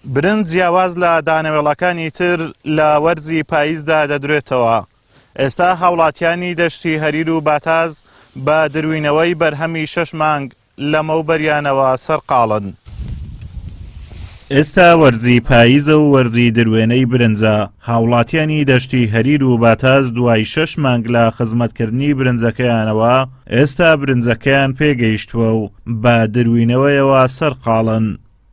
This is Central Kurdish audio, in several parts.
برنج جیاواز لە دانەوێڵەکانی تر لە وەرزی پاییزدا دەدرێتەوە. ئێستا هاوڵاتیانی دەشتی هەریر و باتاز بە دروینەوەی بەرهەمی شەش مانگ لەمەوبەریانەوە سەرقاڵن. ئێستا وەرزی پاییزە و وەرزی دروێنەی برنجە، هاوڵاتیانی دەشتی هەریر و باتاز دوای شەش مانگ لە خزمەتکردنی برنجەکەیانەوە، ئێستا برنجەکەیان پێگەیشتووە و بە دروینەوەیەوە سەرقاڵن.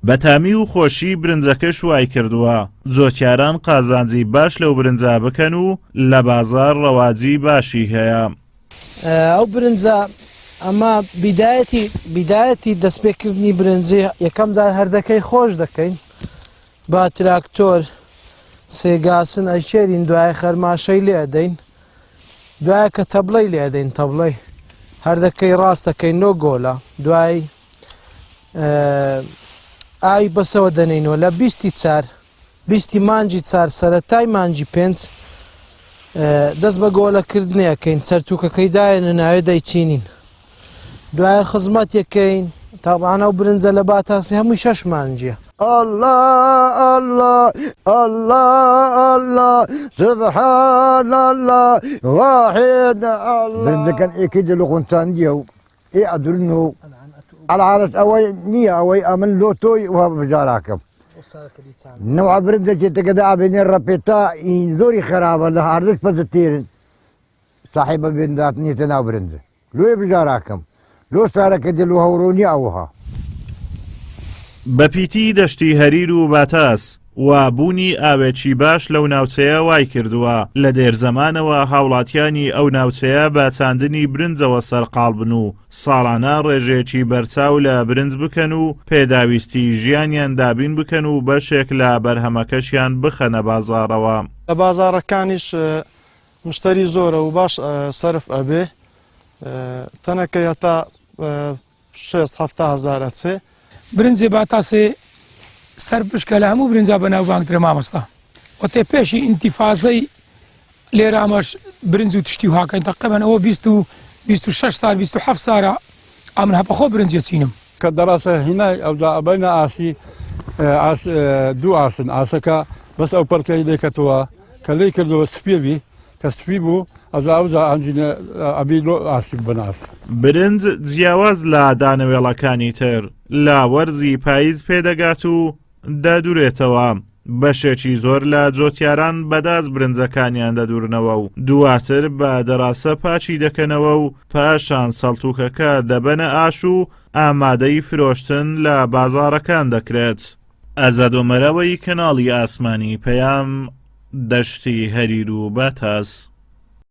بەتامی و خۆشی برنجەکەش وایکردووە جۆتیاران قازانجی باش لەو برنجە بکەن و لە بازاڕ ڕەواجی باشی هەیە. ئەو برنجە ئەمە بیدایەتی بیدایەتی دەستپێکردنی برنجی یەکەم جار هەردەکەی خۆش دەکەین با تراکتۆر سێگاسن ئەیچێرین دوای خەرماشەی لێ ئەدەین دوای کە تەبڵەی لێ ئەدەین تەبڵەی هەردەکەی ڕاست دەکەین نۆ گۆلە دوای ئاوی بەسەوە دەنینەوە لە بیستی چار بیستی مانگی چار سەرەتای مانگی پێنج دەست بە گۆلەکردنی ئەکەین چەرتوکەکەی دایەنە ناوێ دەیچینین دوای خزمەتێکەین تاوانە و برنجە لە باتاسی هەمووی شەش مانگیە. اللە اللە اللە اللە سبحان اللە واحد اللە. برنجەکان ئێکەی دە لە و ئێ ئەدرن و ئەلعارەت ئەوەی نییە ئەوەی ئەمن لۆ تۆی وە بجاراکەم نەوە برنجەکی تەکەدا ئابێنێ ڕەپێتا زۆری خراپە لە هاردش پەزە تێرن صاحبە بێندات نیتە ناو برنجە لۆیە بژاراکەم لۆ سارەکە دل و هەورۆنی ئەوها. بە پیتی دەشتی هەریر و باتاس و بوونی ئاوێکی باش لەو ناوچەیە وایکردووە لە دێرزەمانەوە هاوڵاتیانی ئەو ناوچەیە بە چاندنی برنجەوە سەرقاڵ بن و ساڵانە ڕێژەیەکی بەرچاو لە برنج بکەن و پێداویستی ژیانیان دابین بکەن و بەشێک لە بەرهەمەکەشیان بخەنە بازاڕەوە. لە بازاڕەکانیش مشتەری زۆرە و باش سەرف ئەبێ تەنەکەی هەتا شێست حەفتا هەزار ئەچێ. برنجێ باتاسێ سەر پشکە لە هەموو برنجا بەناوبانگترە مامۆستا وەتێ پێشی ئینتیفازەی لێرە ئەمەش برنج و تشتی و هاکەین تەقریبەن ئەوە 26 سال 27 سارە ئەمن هەپەخۆ برنجێ چینم. کە دەڕاسە هینای ئەوجا ئەبەینە ئاشی ئاش دوو ئاشن ئاشەکە بەس ئەو پەرکەی لێکەتەوە کە لێی کردەوە سپیە بی کە سپی بوو ئەوجا ئەوجا ئەنجینە ئەبی لۆ ئاشی بناش. برنج جیاواز لە دانەوێڵەکانی تر لە وەرزی پاییز پێدەگات و دەدورێتەوە، بەشێکی زۆر لە جۆتیاران بەداز برنجەکانیان دەدورنەوە و دواتر بە دەراسە پاکی دەکەنەوە و پاشان سەڵتوکەکە دەبەنە ئاش و ئامادەی فرۆشتن لە بازاڕەکان دەکرێت. ئازاد ئۆمەراوەی کەناڵی ئاسمانی پەیام، دەشتی هەریر و باتاس.